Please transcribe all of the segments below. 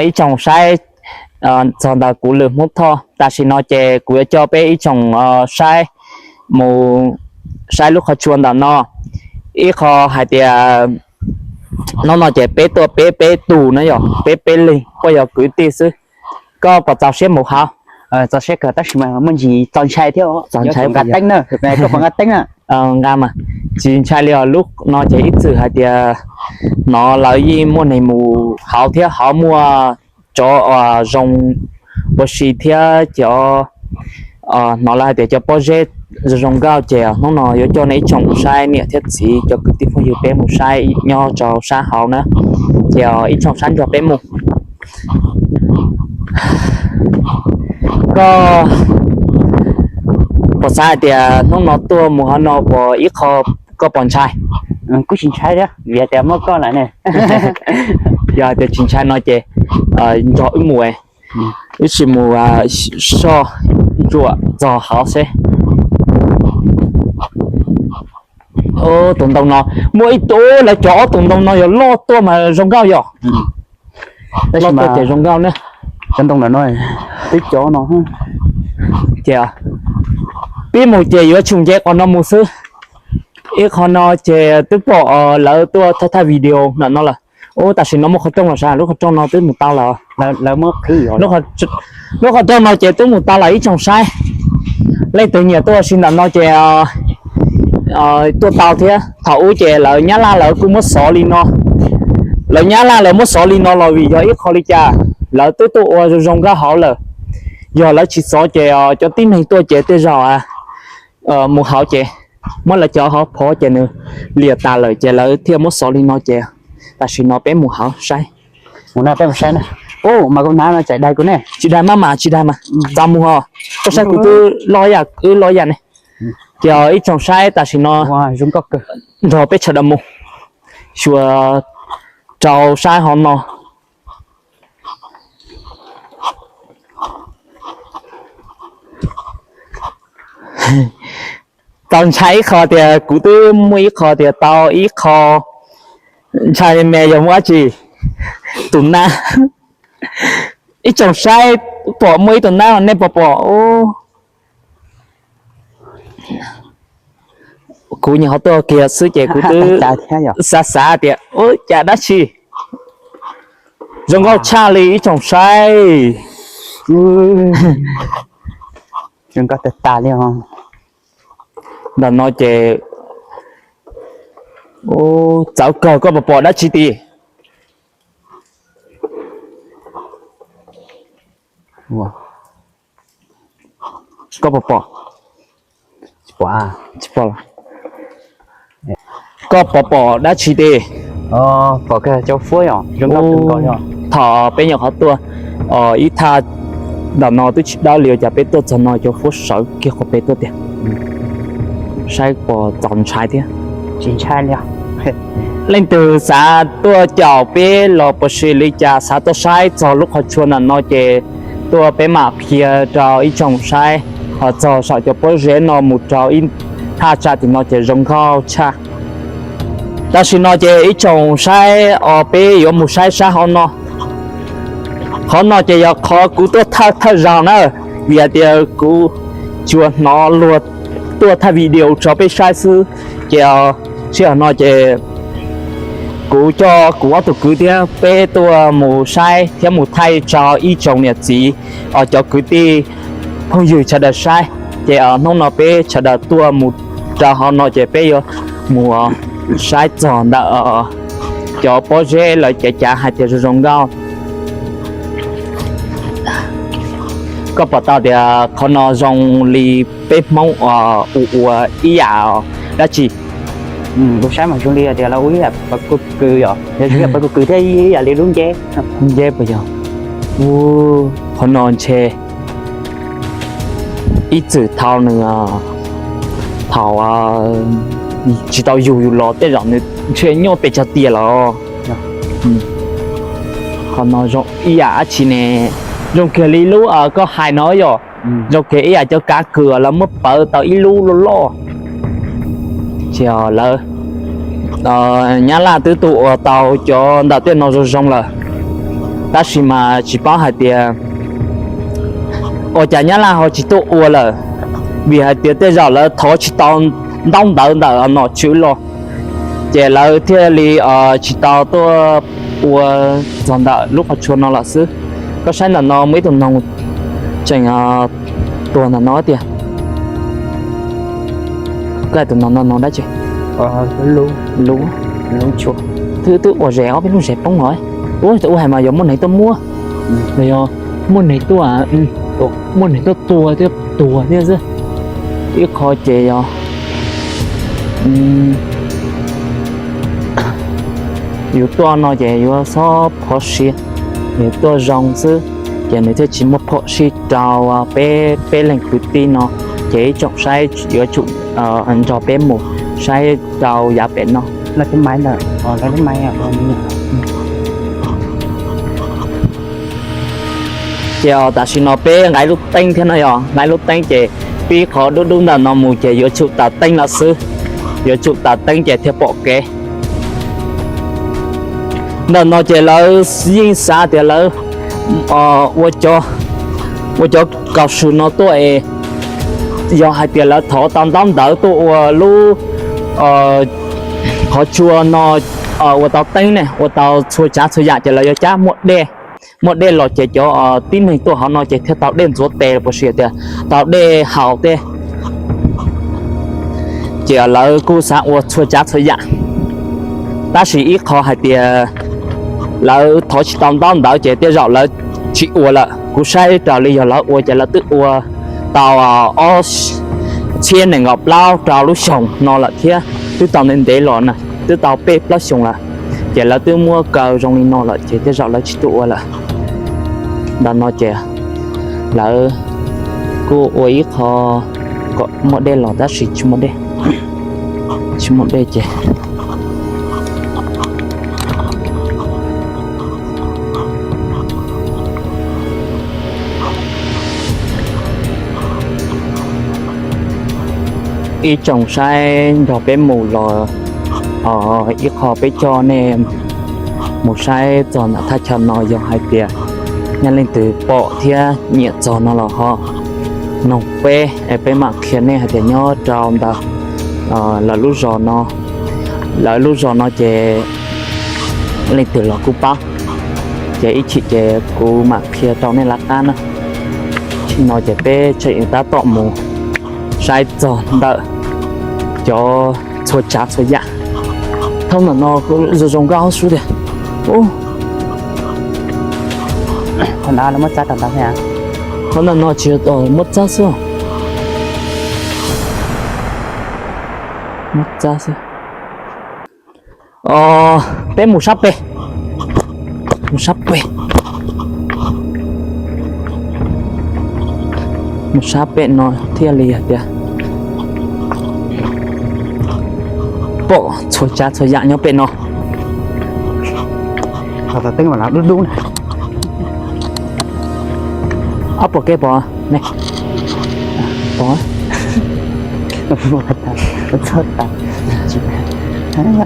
ib tsoom saib txog ntawm kuv lwm Hmoob Thoj. Tam sim no ces kuv yuav coj peb ib tsoom saib mus saib lub qhov tsua ntawm no. Ib qho hais tias hnub no ces peb tuaj peb peb tug na yom, peb peb leeg kuj yog kwv tij xwb. Koj puas txaus siab mus hauv? Txaus siab kawg tab sis mas muaj ntsis txaus ntshai thiab. Txaus ntshai nqa teeb na, koj puas nqa teeb na? Nqa mas tsis ntshai li os, lub no ces ib txwm hais tias hnov lawv yeej muaj neeg mus hauv thiab, hauv muaj tsov zoo ua si thiab cov hnov lawv hais tias cov pob zeb zoo zoo nkauj. Ces hnub no yuav coj nej ib tsoom saib niam thiab txiv cov kwv tij phooj ywg peb mus saib nyob rau sab hauv na. Ces ib tsoom saib nrog peb mus. Koj puas xav hais tias hnub no tuaj mus hauv no puas ib qho koj puas ntshai? Kuj tsis ntshai thiab vim tias muaj koj lawm ne. Yog tias tsis ntshai no ces nrog wb mus, wb sim mus soj ntsuam txog hauv seb. Tus ntoo no muaj ib tug, lawv cov ob tug ntoo no yog loj tuaj mas zoo nkauj yom. Loj tuaj ces zoo nkauj na. Cov ntoo no, twb cov no ces pib mus ces yuav tsum nce qhov no mus xwb. Ib qho no ces twb pom lawv tuaj thaij thaij video ntawm no lawm. Ub, tam sim no muaj qhov rooj los sav, lub qhov rooj no twb mus tau lawm. Lub qhov rooj no ces twb mus tau lawm ib tsoom saib. Leej twg nyiam tuaj ua si ntawm no ces tuaj tau thiab. Thaum ub ces lawv Nyab Laj lawv kuj muab xov li no. Lawv Nyab Laj lawv muab xov li no los vim yog ib qho li cas, lawv twb tuaj ua zoo zoo nkauj hauv lawm. Yog lawv tsis xov ces cov tib neeg tuaj ces tej zaum mus hauv ces muab lawv cov hauv phov ces nws liam tas lawm ces lawv thiaj muab xov li no ces tam sim no peb mus hauv saib. Ub, mas kuv hnav no txawm daig kuv ne. Tsis daig mas, mas tsis daig mas. Txaus mus os. Koj saib kuv twb loj yam, wb loj yam ne. Ces ib tsoom saib tam sim no nrog peb sawv daws mus xyuas rau saib hauv no. Tau ntshai ib qho tias kuv twb muaj ib qho tias tau ib qho ntshai me me yog muaj dab tsi. Tus nab, ib tsoom saib pom muaj ib tus nab, nej puas pom? Kuv nyuam qhuav tuaj kiag xwb ces kuv twb xav xav tias ua cas dab tsi. Zoo nkauj tshaj li ib tsoom saib. Zoo nkauj tag tag li os. Ntawm no ces txawv kawg, koj puas pom dab tsi tid? Koj puas pom? Tsis pom. Koj puas pom dab tsi tid? Thaum peb nyuam qhuav tuaj ib thaj ntawm no twb tsis dawb li, ua cas peb tuaj txog no cov huab sawv kiag qhov pem tuaj tiag. Saib puas txaus ntshai thiab. Leej twg xav tuaj caum peb los puas si li cas, xav tuaj saib txog lub qhov tsua ntawm no ces tuaj peb mam qhia rau ib tsoom saib. Ho txog saum cov pob zeb no mus rau ib thaj tsam tim no ces zoo nkauj tshaj. Tam sim no ces ib tsoom saib os, peb yuav mus saib sab hauv no. Qhov no ces yog qhov kuv tuaj thawj thawj zaug na, vim hais tias kuv tsuas hnov luag tuaj thaij video tso peb saib xwb. Ces sij hawm no ces kuv coj kuv ob tug kwv thiab peb tuaj mus saib thiab mus thaij rau ib tsoom niam txiv os, cov kwv tij phooj ywg sawv daws saib. Ces hnub no peb sawv daws tuaj mus rau hauv no ces peb yuav mus saib txog ntawm cov pob zeb lawv cav cav hais tias zoo zoo nkauj. Koj pom tau tias qhov no zoo li peb Hmoob ua ua ib yam dab tsi? Kuv saib mas zoo li tias lawv ua ib yam pawv kub kws yom, yog ib yam pawv kub kws thiab ib yam li lub nceb. Lub nceb puas yog? Qhov no ntshe ib txwm thaum nws, thaum tsis tau yug yus los tej zaum nws ntshe nyob pes tsawg tiam lawm. Qhov no zoo ib yam dab tsi ne, zoo kiag li lub koj hais no yom, zoo kiag ib yam cov kav kws lawv muab pawv tau ib lub loj loj. Ces lawv Nyab Laj twb tuaj ua tau cov ntawm tej no zoo zoo lawm. Tab sis mas tsis paub hais tias ua cas Nyab Laj ho tsis tuaj ua lawm, vim hais tias tej zaum lawv thov tsis tau ntaub ntawv ntawm nom tswv los, ces lawv thiaj li tsis tau tuaj ua txog ntawm lub qhov tsua no lawm xwb. Koj saib ntawm no muaj ib tug noog tseem tuag ntawm no tiag. Koj tus noog no noog dab tsi? Lub, twb ua zes ob peb lub zes poob os. Ua hais mas yog muaj neeg tuaj muab, los yog muaj neeg tuaj, muaj neeg tuaj tua thiab tuag thiab xwb. Ib qho ces yog yus tuaj no ces yuav txhob phov siab, yus tuaj zoo xwb ces nws thiaj tsis muaj phom sij rau peb, peb leeg kwv tij no. Ces ib tsoom saib yuav tsum nrog peb mus saib rau yav pem no. Ces tam sim no peb nqa lub teeb thiab no, yog nqa lub teeb ces pib qhov dub dub ntawm no mus ces yuav tsum taws teeb lawm xwb, yuav tsum taws teeb ces thiaj pom kev. Ntawm no ces lawv yeej xav tias lawv ua cov kaus swm no tuaj es yog hais tias lawv thov tau ntaub ntawv tuaj ua lub qhov tsua no ua tau teeb ne, ua tau txhua tsav txhua yam ces lawv yuav cab muaj dej, muaj dej los ces cov tib neeg tuaj hauv no ces thiaj tau dej ntxuav tes los sis tias tau dej haus tej. Ces lawv kuj xav ua txhua tsav txhua yam, tab sis ib qho hais tias lawv thov tsis tau ntaub ntawv ces tej zaum lawv tsis ua lawm. Kuv saib raws li yog lawv ua ces lawv twb ua tau ob txhiab nees nkaum plaub rau lub xyoo no lawm thiab, twb tau ntev ntev los na, twb tau peb plaub xyoo lawm. Ces lawv twb muab kaw zoo li no lawm ces tej zaum lawv tsis tuaj ua lawm. Ntawm no ces lawv kuj ua ib qho kom muaj dej los tab sis tsis muaj dej, tsis muaj dej ces ib tsoom saib nrog peb mus los, ib qho peb coj nej mus saib txog ntawm thaj chaw no, yog hais tias nej leej twg pom thiab nyiam txog no los ho noog peb, peb mam qhia nej hais tias nyob rau ntawm lawv lub zos no, lawv lub zos no ces leej twg los kuj paub, ces ib chim ces kuv mam qhia rau nej lawv qab na. Tam sim no ces peb tseem tab tom mus saib txog ntawm cov txhua tsav txhua yam. Thoob ntawm no kuj zoo zoo nkauj sub tiag. Qhov ntawm no tsis muab txab xwb, muab txab xwb. Peb mus sab pem, mus sab pem, mus sab pem no thiaj li hais tias pom txhua tsav txhua yam nyob pem no. Dub dub, ob puas kev pom ne, pom, txhob tas,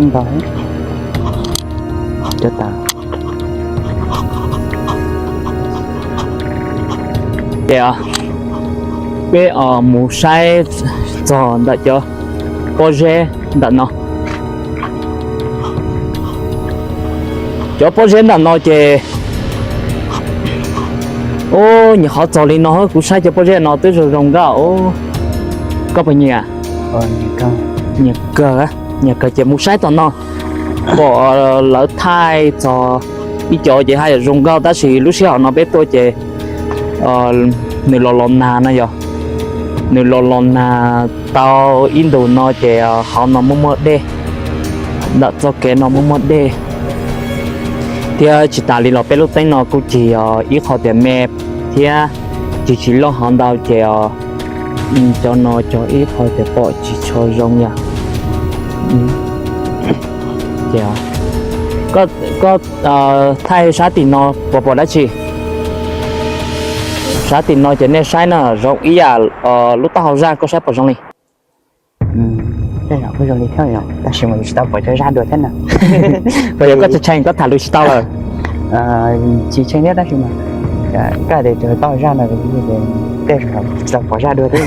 ntau, cov tas. Ces peb mus saib txog ntawm cov pob zeb ntawm no. Cov pob zeb ntawm no ces, ub, nyiam qhov txog li no, kuv saib cov pob zeb no twb zoo zoo nkauj. Koj puas nyiam? Nyiam kawg, nyiam kawg ces mus saib tom no. Pom lawv thaij txog ib co ces haj yam zoo nkauj tab sis lub sij hawm no peb tuaj ces nws los los nag no yog, nws los los nag tau ib ntus no ces hauv no muaj muaj dej, ntawm txoj kev no muaj muaj dej. Thiab tsis tas li los peb lub teeb no kuj cig ib qho tias me thiab cig tsis loj hov ntau ces cov no cog ib qho tias pom tsis tshua zoo yom. Ces koj thaij sab tim no puas pom dab tsi? Sab tim no ces nej saib na zoo ib yam lub taub hau zaj, koj saib puas zoo li? Tej zaum kuj zoo li thiab, tab sis mas yus tsis tau pom cov zaj dua thiab na. Puas yog koj tshee tshee koj tham lus tsis tau lawm? Tsis tshee thiab tab sis mas kaj tias tau zaj no tej zaum pom zaj dua thiab.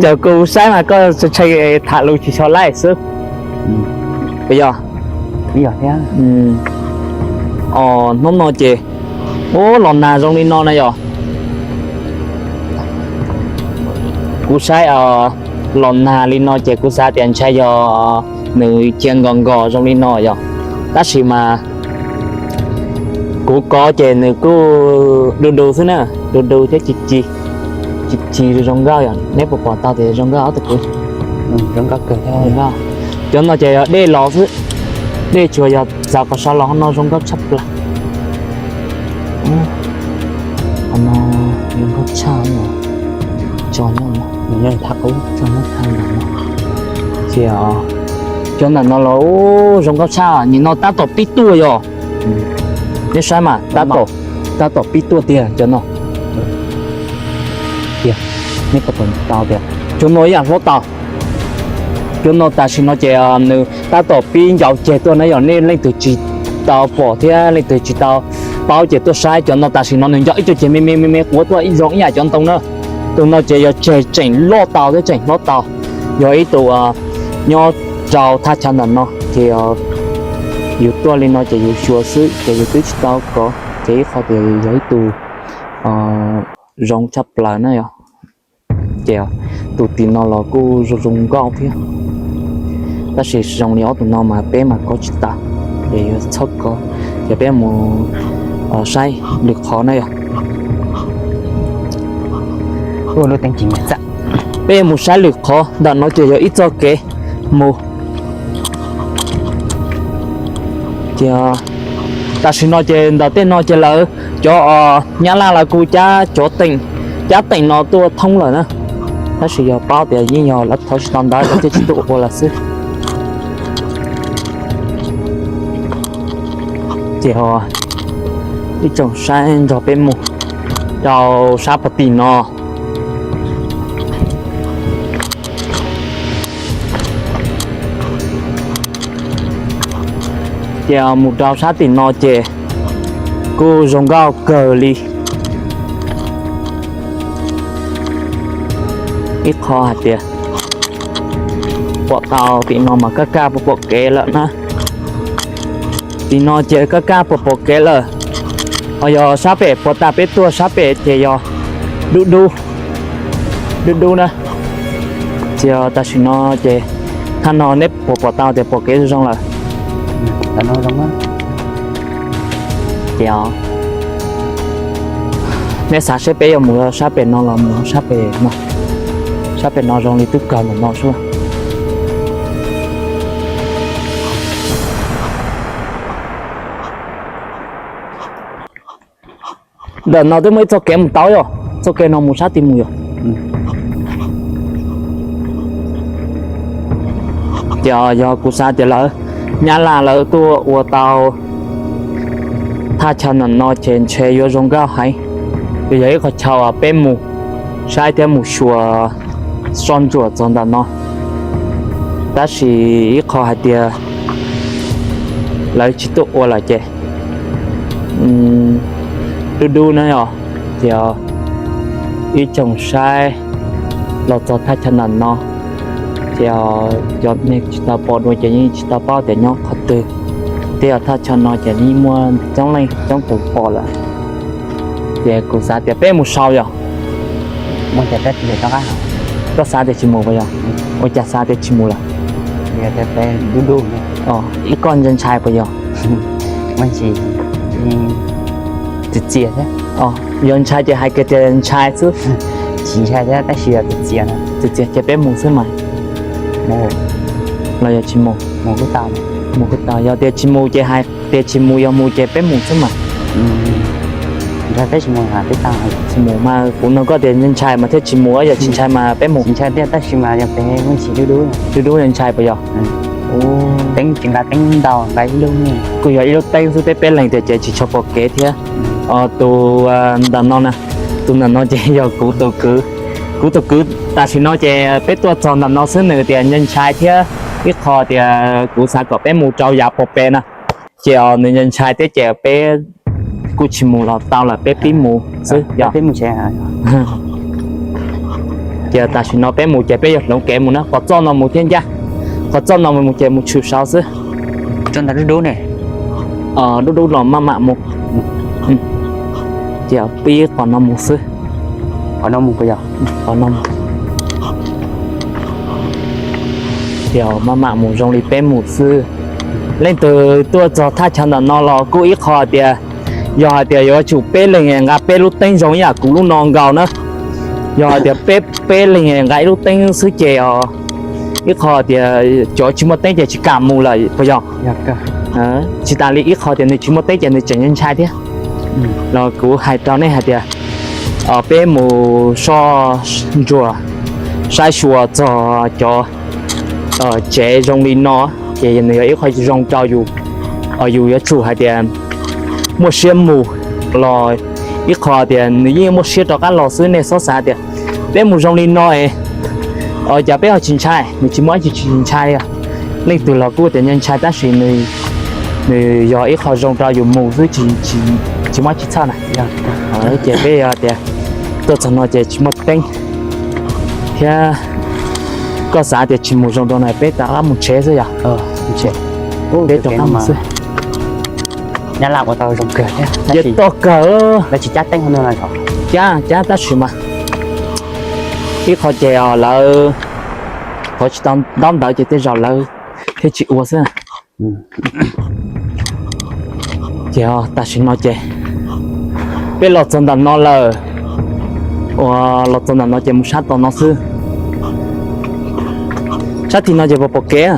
Cov kuv saib mas koj tshee tham lus tsis tshua laij xwb. Puas yog? Yog thiab. Os, hnub no ces, ub, los nag zoo li no na yom. Kuv saib los nag li no ces kuv xav tias ntshai yog nws cia nkos nkos zoo li no yom. Tab sis mas kuv kov ces nws kuj du du xwb na, du du thiab ci ci, ci ci zoo nkauj yom. Neb puas pom tau tias zoo nkauj ob tug kwv? Cov no ces yog dej los xwb, dej tsuas yog txav qhov saud los no zoo nkauj tshaj plaws. Qhov no zoo nkauj tshaj, tso nyob, tso nyob thaj qub, tso nyob thaj ntawm no. Ces cov ntawm no los zoo nkauj tshaj, nim no tab tom pib tuaj yom. Neb saib mas, tab tom, tab tom pib tuaj tiag cov no. Tiag, neb puas pom tau tias cov no ib yam hlob tau. Cov no tam sim no ces nws tab tom pib ncau ceg tuaj na yom, nej leej twg tsis tau pom thiab leej twg tsis tau paub ces tuaj saib cov no tam sim no nws ncau ib co ceg me me me me quav tuaj ib zoo ib yam cov ntoo na. Tus no ces yog tseg tseem loj tau thiab tseem hlob tau. Yog ib tug nyob rau thaj chaw ntawm no ces yus tuaj li no ces yus xyuas xwb ces yus twb tsis tau kov ces ib qho tias yog ib tug zoo tshaj plaws na yom. Ces tus tim no los kuj zoo zoo nkauj thiab, tab sis zoo li ob tug no mas peb mas kov tsis tau, ces yuav txhob kov. Ces peb mus saib lwm qhov na yom. Peb mus saib lwm qhov, ntawm no ces yog ib txoj kev mus. Ces tam sim no ces ntawm tej no ces lawv cov Nyab Laj lawv kuj cab cov teem, cab teem no tuaj thoob lawm na. Tab sis yog paub tias yeej yog lawv thov tsis tau ntawv lawv thiaj tsis tuaj ua lawm xwb. Ces ib tsoom saib nrog peb mus rau sab puag tim no. Ces mus rau sab tim no ces kuj zoo nkauj kawg li. Ib qho hais tias pom tau tim no mas kaj kaj puas pom kev lawm na. Tim no ces kaj kaj puas pom kev lawm. Ho yog sab pem puag ta peb tuaj sab pem ces yog dub dub, dub dub na. Ces tam sim no ces thaj no neb puas pom tau tias pom kev zoo lawm? Ces neb xav seb peb yuav mus sab pem no los mus sab pem no? Sab pem no zoo li twb kawg ntawm no xwb. Ntawm no twb muaj ib txoj kev mus tau yom, txoj kev no mus sab tid mus yom. Ces yog kuv xav tias lawv, Nyab Laj lawv tuaj ua tau thaj chaw ntawm no ces ntshe yuav zoo nkauj heev. Ces yog ib qhov chaw peb mus saib thiab mus xyuas soj ntsuam txog ntawm no. Tab sis ib qho hais tias lawv tsis tuaj ua lawm ces dub dub na yom. Ces ib tsoom saib los txog thaj chaw ntawm no, ces cov neeg tsis tau pom dua ces yeej tsis tau paub tias nyob qhov twg. Tej thaj chaw no ces yeej muaj coob leej coob tus pom lawm. Ces kuv xav tias peb mus sau yom. Koj xav tias tsis mus puas yog? Ua cas xav tias tsis mus lawm? Ib koj ntshai ntshai puas yog? Txiv txias, yog ntshai ces hais kiag tias ntshai xwb. Txiv ntshai thiab tab sis yog txiv txias, txiv txias ces peb mus xwb mas. Los yog tsis mus? Mus kuj tau, yog tias tsis mus ces hais tias tsis mus, yog mus ces peb mus xwb mas. Tsis mus mas kuv nug koj tias ntshai mas thiaj tsis mus, yog tsis ntshai mas peb mus. Ntshai thiab tab sis mas yog peb mus tsis dub dub, dub dub ntshai puas yog? Teeb tsis nqa teeb ntau, nqa ib lub, kuj yog ib lub teeb xwb, peb peb leeg tias ces tsis tshua pom kev thiab. Tus ntawm no na, tus ntawm no ces yog kuv tus kwv. Kuv tus kwv tam sim no ces peb tuaj txog ntawm no xwb nws tias ntshai ntshai thiab ib qho tias kuv xav kom peb mus rau yav pog pem na. Ces nws ntshai ntshai thiab ces peb kuj tsis mus los tau lawm, peb pib mus xwb yog. Ces tam sim no peb mus ces peb yuav hloov kev mus na, qhov txoj no mus thiab ncaj, qhov txoj no mus ces mus tshwm saud xwb. Dub dub los maj mam mus. Ces pib qhov no mus xwb. Qhov no mus. Ces maj mam mus zoo li peb mus xwb. Leej twg tuaj txog thaj chaw ntawm no los kuj ib qho tias, yog hais tias yuav tsum peb leeg nqa peb lub teeb zoo ib yam kuv lub no nkaus na. Yog hais tias peb, peb leeg nqa ib lub teeb xwb ces os, ib qho tias cov tsis muaj teeb ces tsis kam mus lawm puas yog? Tsis tas li ib qho tias nws tsis muaj teeb ces nws tseem ntshai thiab. Los kuv hais rau nej hais tias peb mus soj ntsuas saib xyuas txog cov tsev zoo li no, ces nws yog ib qho zoo rau yus, yus yuav tsum hais tias muaj siab mus los ib qho tias nws yeej muaj siab rov qab los xwb. Nej txhob xav tias peb mus zoo li no es cas peb ho tsis ntshai, nws tsis muaj dab tsi tsis ntshai os. Leej twg los kuj tias ntshai tab sis nws yog ib qho zoo rau yus mus xwb, tsis muaj dab tsi txhawj na. Ces peb yog tias tuaj txog no ces tsis muaj teeb thiab, koj xav tias tsis mus zoo rau no peb rov qab mus tsev xwb yog. Peb rov qab mus xwb. Ces toj kawg, cab cab tab sis mas ib qho ces lawv qhov tsis tau ntaub ntawv ces tej zaum lawv thiaj tsis ua xwb. Ces tam sim no ces peb los txog ntawm no lawm, uas los txog ntawm no ces mus sab tom no xwb. Sab tim no ces pom pom kev,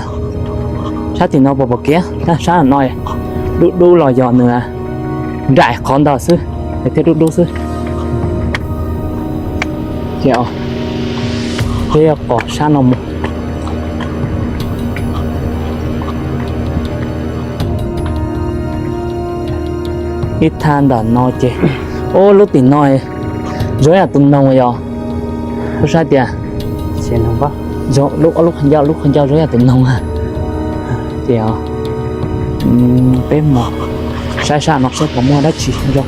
sab tim no pom pom kev, sab no dub dub los yog nws nraim qhov ntawd xwb, thiab dub dub xwb. Ces peb pom sab no mus. Ib thaj ntawm no ces, ub, lub tim no zoo yam tus noog yog, lub sab tias, lub qhov ncauj, lub qhov ncauj zoo yam tus noog. Ces peb mus saib sab no saib puas muaj dab tsi zoo.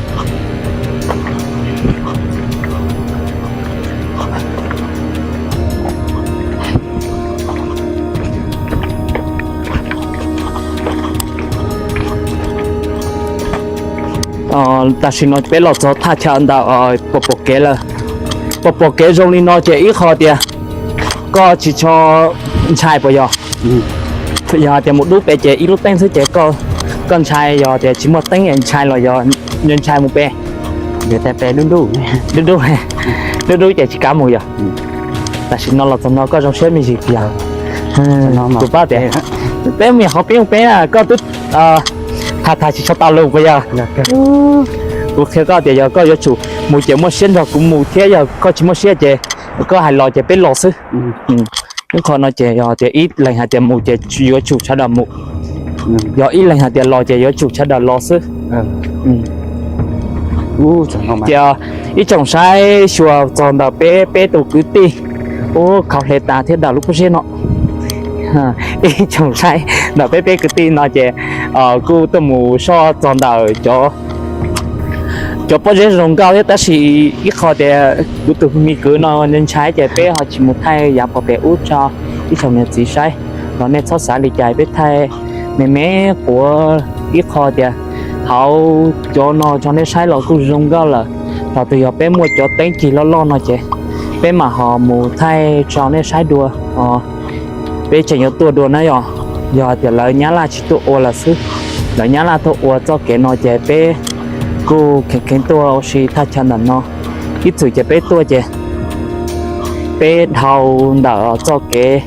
Tam sim no peb los txog thaj chaw ntawm pom pom kev lawm. Pom pom kev zoo li no ces ib qho tias koj tsis tshua ntshai puas yog? Yog hais tias mus dub pem ces ib lub teeb xwb ces koj ntshai, yog tias tsis muaj teeb ntshai los yog ntshai mus pem? Dub dub, dub dub ces tsis kam mus yog. Tam sim no los txog no koj zoo siab me ntsis tiag. Kuv paub tias peb me nyuam qhov peb mus peb, koj twb tham tham tsis tshua tau lus puas yog? Kuv qhia koj tias yog koj yuav tsum mus ces muaj siab nrog kuv mus thiab, yog koj tsis muaj siab ces koj hais los ces peb los xwb. Ib qho no ces yog tias ib leeg hais tias mus ces yuav tsum sawv daws mus, yog ib leeg hais tias los ces yuav tsum sawv daws los xwb. Ces ib tsoom saib xyuas txog ntawm peb peb tus kwv tij, ub, khau hle tas thiab ntawm lub pob zeb no. Ib tsoom saib ntawm peb peb kwv tij no ces kuj tuaj mus soj txog ntawm cov pob zeb zoo nkauj thiab, tab sis ib qho tias kuv tus me kwv no ntshai ces peb ho tsis mus thaij yav pom pem ub tso ib tsoom niam txiv saib. Los nej txhob xav li cas, peb thaij me me quav ib qho tias hauv cov no tso nej saib los kuj zoo nkauj lawm. Thaum twg yog peb muaj cov teeb cig loj loj no ces peb mam ho mus thaij tso nej saib dua. Peb tseem yuav tuaj dua na yog, yog hais tias lawv nyab laj tsis tuaj ua lawm xwb. Lawv nyab laj tuaj ua txoj kev no ces peb kuj kheev kheev tuaj ua si thaj chaw ntawm no. Ib txwm ces peb tuaj ces peb dhau ntawm txoj kev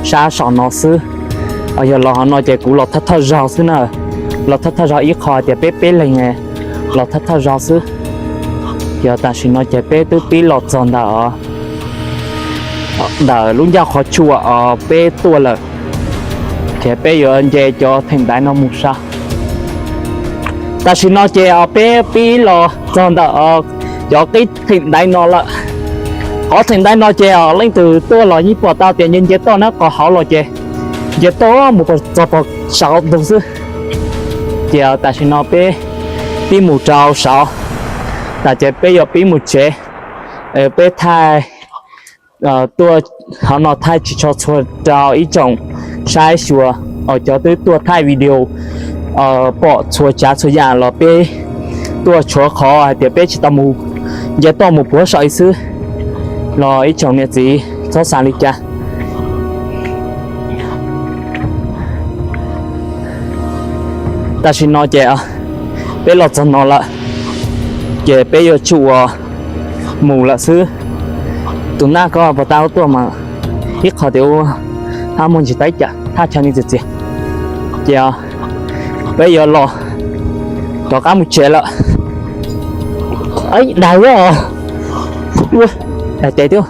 sab saum no xwb. Yog los hauv no ces kuv los thawj thawj zaug xwb na. Los thawj thawj zaug ib qho tias peb peb leeg los thawj thawj zaug xwb. Yog tam sim no ces peb twb pib los txog ntawm ntawm lub ncauj qhov tsua os peb tuaj lawm, ces peb yuav nce cov theem ntaiv no mus saib. Tam sim no ces os peb pib los txog ntawm cov qib theem ntaiv no lawm. Qhov theem ntaiv no ces os leej twg tuaj los yeej pom tau tias nce nce toj na, qhov hauv los ces nce toj mus txog pog saum ntug xwb. Ces tam sim no peb Pib mus rau saud, tas ces peb yuav pib mus tsev. Peb thaij tuaj hauv no thaij tsis tshua txhua rau ib tsoom saib xyuas, cov twb tuaj thaij video pom txhua tsav txhua yam los peb tuaj tshuav qhov hais tias peb tsis tau mus, nce toj mus puag saum li xwb. Los ib tsoom niam txiv txhob xav li cas. Tam sim no ces peb los txog no lawm, ces peb yuav tsum ua mus lawm xwb. Tus naj koj puas tau tuaj mas ib qho tias ua hab muag ntsis tau ib cam thaj chaw ni txias txias, ces peb yuav los rov qab mus tsev lawm. Daig os, daig tes twb.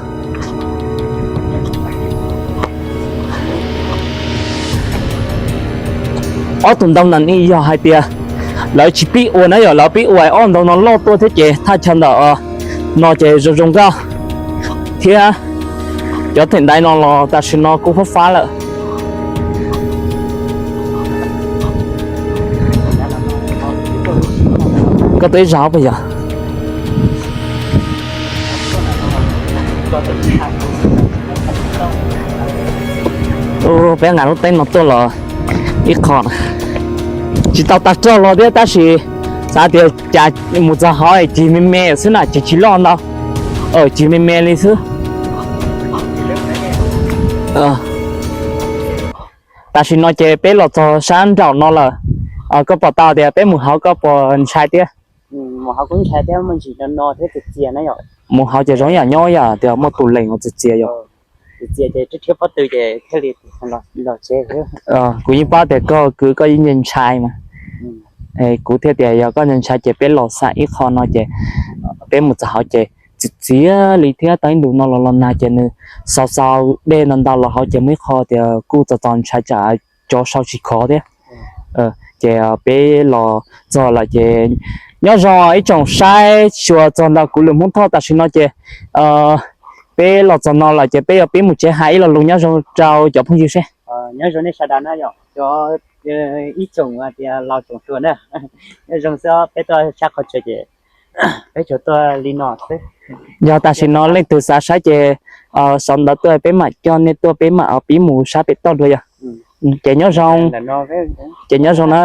Ob tug ntoo ntawm no yog hais tias lawv tsis pib ua na yom, lawv pib ua ob ntoo no loj tuaj thiab ces thaj chaw ntawm no ces zoo zoo nkauj thiab. Cov theem ntaiv no los tam sim no kuj fab fab lawm. Koj twb ib zag puas yog? Peb nqa lub teeb no tuaj los ib qho tsis tau tag rog los thiab tab sis xav tias cas mus txog hauv cig me me xwb na, cig tsis loj ntau, cig me me li xwb. Tam sim no ces peb los txog sab nraum no lawm. Koj pom tau tias peb mus hauv koj puas ntshai thiab? Mus hauv ces zoo yam nyob yam tias muaj tus lees ua txias txias yom. Kuv yeej paub tias koj kwv koj yeej ntshai mas. Kuv thiaj tias yog koj ntshai ces peb los xam ib qho no ces peb mus txog hauv ces txias txias li thiab tau ib ntus no los los nag ces nws xaus xaus dej ntau ntau los hauv ces muaj ib qho tias kuj txom txom ntshai tsam cov sau tsis khov thiab. Ces peb los txog lawm ces nyob zoo ib tsoom saib xyuas txog ntawm kuv lwm Hmoob Thoj tam sim no ces peb los txog no lawm ces peb yuav pib mus tsev, hais ib lo lus nyob zoo rau cov phooj ywg seb. Nyob zoo nej sawv daws na yom, cov ib tsoom tias laus tsoom hluas na, nyob zoo xwb, peb tuaj sab qhov tsev ces peb tsuas tuaj li no xwb. Yog tam sim no leej twg xav saib ces sau ntawv tuaj peb mam coj nej tuaj, peb mam pib mus sab pem toj dua yog. Ces nyob zoo, ces nyob zoo na.